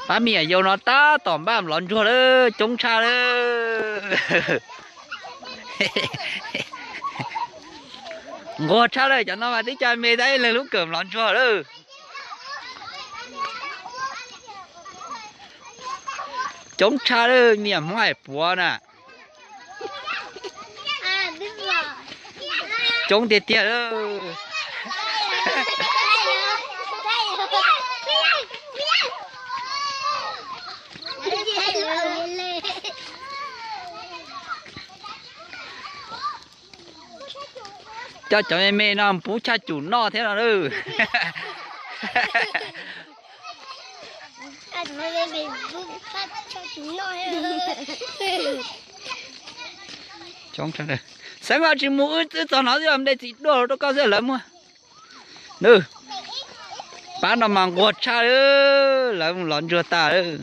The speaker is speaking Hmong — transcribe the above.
Pab me nyuam yaus no tab tom npaj lov ntsuag lawm, coob tshaj lawm. Nquag tshaj lawm, cov no mas twb coj me tab ib leeg lub kawm lov ntsuag lawm. Coob tshaj lawm, me nyuam Hmoob Hais Puav na. Coob tiag tiag lawm. Coj cov me me no pub Tshaj Cum noj thiab no lawm. Xeeb, tsis mus, wb txog no xwb, de txiv duaj rau koj xwb, lawv muab. Nws, pab no mas nquag tshaj, lawv mus lov ntsuag tas lawm.